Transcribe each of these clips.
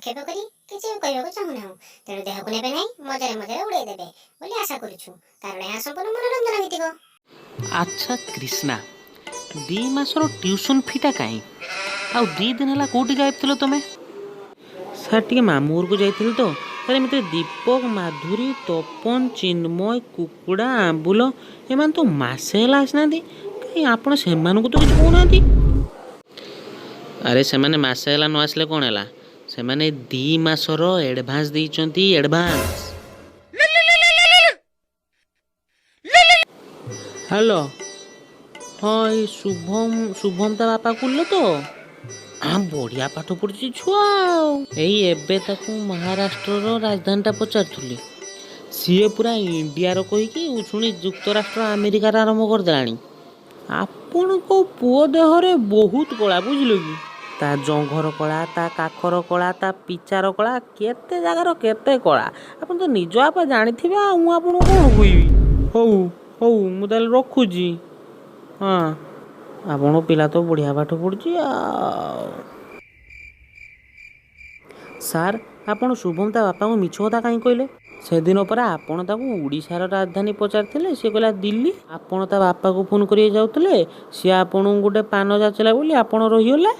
ଆକ୍ଷେପ କରି କିଛି ବି କହିବାକୁ ଚାହୁଁନାହୁଁ। ତେଣୁ ଦେହକୁ ନେବେ ନାହିଁ, ମଜାରେ ମଜାରେ ଉଡ଼େଇ ଦେବେ ବୋଲି ଆଶା କରୁଛୁ, କାରଣ ଏହା ସମ୍ପୂର୍ଣ୍ଣ ମନୋରଞ୍ଜନ ଭିତ୍ତିକ। ଆଚ୍ଛା କ୍ରିଷ୍ଣା, 2 ମାସର ଟ୍ୟୁସନ୍ ଫିଟା କାହିଁ? ଆଉ 2 ଦିନ ହେଲା କେଉଁଠି ଗାୟବ ଥିଲ ତମେ? ସାର୍, ଟିକେ ମାମୁଁ ଘରକୁ ଯାଇଥିଲି ତ। ସାର୍, ଏମିତି ଦୀପକ, ମାଧୁରୀ, ତପନ, ଚିନ୍ମୟ, କୁକୁଡ଼ା, ଆମ୍ବୁଲ ଏମାନେ ତ ମାସେ ହେଲା ଆସିନାହାନ୍ତି। କାହିଁ ଆପଣ ସେମାନଙ୍କୁ ତ କିଛି କହୁନାହାନ୍ତି? ଆରେ, ସେମାନେ ମାସେ ହେଲା ନ ଆସିଲେ କ'ଣ ହେଲା? ସେମାନେ 2 ମାସର ଆଡ଼ଭାନ୍ସ ଦେଇଛନ୍ତି, ଆଡ଼ଭାନ୍ସ। ହ୍ୟାଲୋ, ହଁ, ଏଇ ଶୁଭମ, ଶୁଭମ ତା ବାପା କହୁଥିଲେ ତ? ବଢ଼ିଆ ପାଠ ପଢ଼ୁଛି ଛୁଆ। ଆଉ ଏଇ ଏବେ ତାକୁ ମହାରାଷ୍ଟ୍ରର ରାଜଧାନୀଟା ପଚାରୁଥିଲି, ସିଏ ପୁରା ଇଣ୍ଡିଆର କହିକି ଶୁଣି ଯୁକ୍ତରାଷ୍ଟ୍ର ଆମେରିକାର ଆରମ୍ଭ କରିଦେଲାଣି। ଆପଣଙ୍କ ପୁଅ ଦେହରେ ବହୁତ କଳା, ବୁଝିଲେ କି? ତା ଜଙ୍ଘର କଳା, ତା କାଖର କଳା, ତା ପିଚାର କଳା, କେତେ ଜାଗାର କେତେ କଳା। ଆପଣ ତ ନିଜ ବାପା ଜାଣିଥିବେ, ଆଉ ମୁଁ ଆପଣଙ୍କୁ କ'ଣ କହିବି? ହଉ ହଉ, ମୁଁ ତାହେଲେ ରଖୁଛି। ହଁ, ଆପଣଙ୍କ ପିଲା ତ ବଢ଼ିଆ ପାଠ ପଢ଼ୁଛି। ଆଉ ସାର୍, ଆପଣ ଶୁଭମ ତା ବାପାଙ୍କୁ ମିଛ କଥା କାହିଁ କହିଲେ? ସେଦିନ ପରା ଆପଣ ତାକୁ ଓଡ଼ିଶାର ରାଜଧାନୀ ପଚାରିଥିଲେ, ସିଏ କହିଲା ଦିଲ୍ଲୀ। ଆପଣ ତା ବାପାକୁ ଫୋନ୍ କରିବାକୁ ଯାଉଥିଲେ, ସିଏ ଆପଣଙ୍କୁ ଗୋଟେ ପାନ ଯାଚିଲା ବୋଲି ଆପଣ ରହିଗଲେ।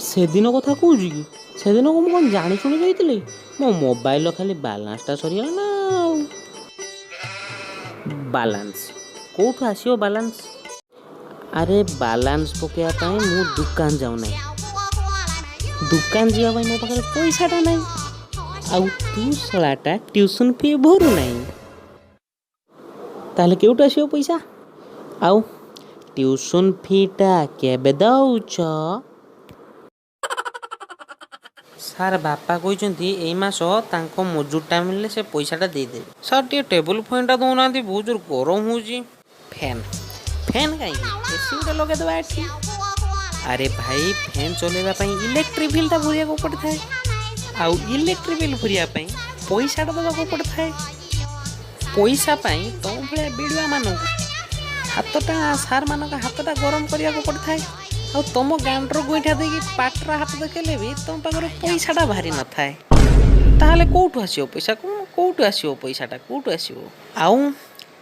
ସେଦିନ କଥା କହୁଛି କି? ସେଦିନକୁ ମୁଁ କ'ଣ ଜାଣି ଶୁଣି ଯାଇଥିଲି? ମୋ ମୋବାଇଲର ଖାଲି ବାଲାନ୍ସଟା ସରିଗଲା ନା। ଆଉ ବାଲାନ୍ସ କେଉଁଠୁ ଆସିବ? ବାଲାନ୍ସ, ଆରେ ବାଲାନ୍ସ ପକାଇବା ପାଇଁ ମୁଁ ଦୋକାନ ଯାଉନାହିଁ, ଦୋକାନ ଯିବା ପାଇଁ ମୋ ପାଖରେ ପଇସାଟା ନାହିଁ, ଆଉ ତୁ ଶଳାଟା ଟ୍ୟୁସନ୍ ଫି ଭରୁ ନାହିଁ, ତାହେଲେ କେଉଁଠୁ ଆସିବ ପଇସା? ଆଉ ଟ୍ୟୁସନ୍ ଫିଟା କେବେ ଦଉଛ? ସାର୍, ବାପା କହିଛନ୍ତି ଏଇ ମାସ ତାଙ୍କ ମଜୁରୀଟା ମିଳିଲେ ସେ ପଇସାଟା ଦେଇଦେବେ। ସାର୍, ଟିକେ ଟେବୁଲ୍ ଫ୍ୟାନ୍ଟା ଦେଉନାହାନ୍ତି, ବହୁତ ଜୋର ଗରମ ହେଉଛି। ଫ୍ୟାନ୍? ଫ୍ୟାନ୍ କାହିଁକି? ଏସି ଗୋଟେ ଲଗେଇଦେବା ଏଠି। ଆରେ ଭାଇ, ଫ୍ୟାନ୍ ଚଲେଇବା ପାଇଁ ଇଲେକ୍ଟ୍ରିକ୍ ବିଲ୍ଟା ଭରିବାକୁ ପଡ଼ିଥାଏ, ଆଉ ଇଲେକ୍ଟ୍ରିକ୍ ବିଲ୍ ଭରିବା ପାଇଁ ପଇସାଟା ଦେବାକୁ ପଡ଼ିଥାଏ। ପଇସା ପାଇଁ ତମ ଭଳିଆ ବିଡ଼ୁଆମାନଙ୍କୁ ହାତଟା, ସାର୍ମାନଙ୍କ ହାତଟା ଗରମ କରିବାକୁ ପଡ଼ିଥାଏ। ଆଉ ତମ ଗାଣ୍ଡର ଗୋଇଠା ଦେଇକି ପାଟର ହାତ ଦେଖେଇଲେ ବି ତମ ପାଖରେ ପଇସାଟା ବାହାରି ନଥାଏ। ତାହେଲେ କେଉଁଠୁ ଆସିବ ପଇସା? କ'ଣ କେଉଁଠୁ ଆସିବ ପଇସାଟା, କେଉଁଠୁ ଆସିବ? ଆଉ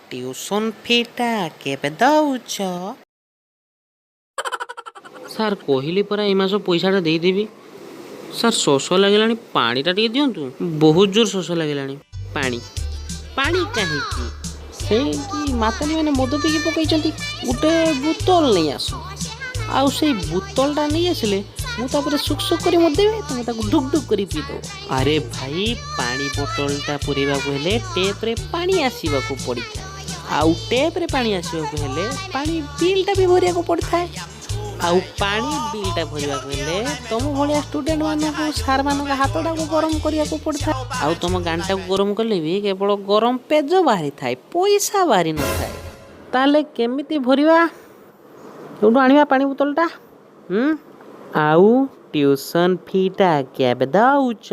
ଟ୍ୟୁସନ୍ ଫିଟା କେବେ ଦଉଛ? ସାର୍, କହିଲି ପରା ଏଇ ମାସ ପଇସାଟା ଦେଇଦେବି। ସାର୍, ଶୋଷ ଲାଗିଲାଣି, ପାଣିଟା ଟିକେ ଦିଅନ୍ତୁ। ବହୁତ ଜୋର ଶୋଷ ଲାଗିଲାଣି। ପାଣି? ପାଣି କାହିଁକି? ସେଇଠି ମାତାଲି ମାନେ ମଦ ପିଇକି ପକେଇଛନ୍ତି, ଗୋଟେ ବୋତଲ ନେଇ ଆସ। ଆଉ ସେଇ ବୋତଲଟା ନେଇ ଆସିଲେ ମୁଁ ତାପରେ ସୁକ୍ ସୁକ୍ କରି ମରିଦେବି, ତୁମେ ତାକୁ ଢୁକ୍ ଢୁକ୍ କରି ପିଇଦେବ। ଆରେ ଭାଇ, ପାଣି ବୋତଲଟା ପୁରେଇବାକୁ ହେଲେ ଟେପ୍ରେ ପାଣି ଆସିବାକୁ ପଡ଼ିଥାଏ, ଆଉ ଟେପ୍ରେ ପାଣି ଆସିବାକୁ ହେଲେ ପାଣି ବିଲ୍ଟା ବି ଭରିବାକୁ ପଡ଼ିଥାଏ, ଆଉ ପାଣି ବିଲ୍ଟା ଭରିବାକୁ ହେଲେ ତମ ଭଳିଆ ଷ୍ଟୁଡେଣ୍ଟମାନଙ୍କୁ, ସାର୍ମାନଙ୍କ ହାତଟାକୁ ଗରମ କରିବାକୁ ପଡ଼ିଥାଏ। ଆଉ ତମ ଗାଣ୍ଡଟାକୁ ଗରମ କଲେ ବି କେବଳ ଗରମ ପେଜ ବାହାରିଥାଏ, ପଇସା ବାହାରି ନଥାଏ। ତାହେଲେ କେମିତି ଭରିବା? କେଉଁଠୁ ଆଣିବା ପାଣି ବୋତଲଟା? ଆଉ ଟ୍ୟୁସନ୍ ଫିଟା କେବେ ଦଉଛ?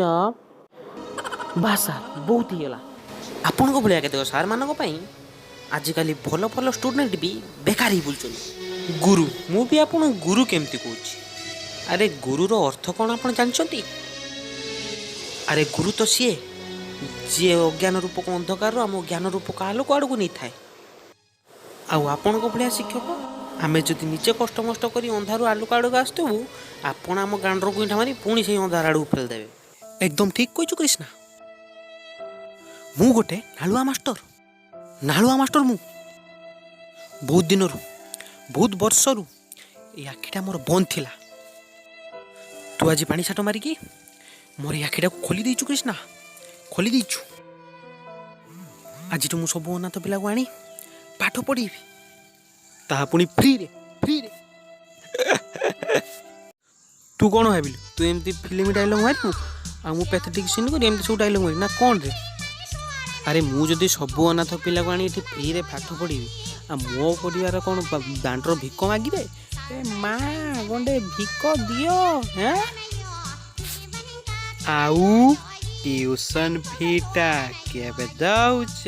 ବାସ୍ ସାର୍, ବହୁତ ହେଇଗଲା। ଆପଣଙ୍କ ଭଳିଆ କେତେକ ସାର୍ମାନଙ୍କ ପାଇଁ ଆଜିକାଲି ଭଲ ଭଲ ଷ୍ଟୁଡେଣ୍ଟ ବି ବେକାର ହେଇ ବୁଲୁଛନ୍ତି। ଗୁରୁ, ମୁଁ ବି ଆପଣଙ୍କୁ ଗୁରୁ କେମିତି କହୁଛି? ଆରେ, ଗୁରୁର ଅର୍ଥ କ'ଣ ଆପଣ ଜାଣିଛନ୍ତି? ଆରେ, ଗୁରୁ ତ ସିଏ ଯିଏ ଅଜ୍ଞାନ ରୂପକ ଅନ୍ଧକାରରୁ ଆମ ଜ୍ଞାନ ରୂପକ ଆଲୋକ ଆଡ଼କୁ ନେଇଥାଏ। ଆଉ ଆପଣଙ୍କ ଭଳିଆ ଶିକ୍ଷକ, ଆମେ ଯଦି ନିଜେ କଷ୍ଟମଷ୍ଟ କରି ଅନ୍ଧାରୁ ଆଲୋକ ଆଡ଼କୁ ଆସୁଥିବୁ, ଆପଣ ଆମ ଗାଣ୍ଡର ଗୁଇଠା ମାରି ପୁଣି ସେଇ ଅନ୍ଧାର ଆଡ଼କୁ ଫେଲିଦେବେ। ଏକଦମ ଠିକ୍ କହିଛୁ କ୍ରିଷ୍ଣା। ମୁଁ ଗୋଟେ ନାଳୁଆ ମାଷ୍ଟର, ନାଳୁଆ ମାଷ୍ଟର। ମୁଁ ବହୁତ ଦିନରୁ, ବହୁତ ବର୍ଷରୁ ଏଇ ଆଖିଟା ମୋର ବନ୍ଦ ଥିଲା। ତୁ ଆଜି ପାଣି ଛାଟ ମାରିକି ମୋର ଏଇ ଆଖିଟାକୁ ଖୋଲି ଦେଇଛୁ କ୍ରିଷ୍ଣା, ଖୋଲି ଦେଇଛୁ। ଆଜିଠୁ ମୁଁ ସବୁ ଅନାଥ ପିଲାକୁ ଆଣି ପାଠ ପଢ଼େଇବି, ତାହା ପୁଣି ଫ୍ରିରେ, ଫ୍ରିରେ। ତୁ କ'ଣ ଭାବିଲୁ? ତୁ ଏମିତି ଫିଲ୍ମ ଡାଇଲଗ୍ ମାରିବୁ ଆଉ ମୁଁ ପ୍ୟାଥେଟିକ୍ ସିନ୍ କରି ଏମିତି ସବୁ ଡାଇଲଗ୍ ମାରିବି ନା କ'ଣ ରେ? ଆରେ, ମୁଁ ଯଦି ସବୁ ଅନାଥ ପିଲାକୁ ଆଣି ଏଠି ଫ୍ରିରେ ପାଠ ପଢ଼ିବି, ଆଉ ମୋ ପରିବାର କ'ଣ ଦାଣ୍ଡର ଭିକ ମାଗିବେ? ଏ ମା, ଗଣ୍ଡେ ଭିକ ଦିଅ। ହେଁ, ଆଉ ଟ୍ୟୁସନ୍ ଫିଟା କେବେ ଦଉଛ?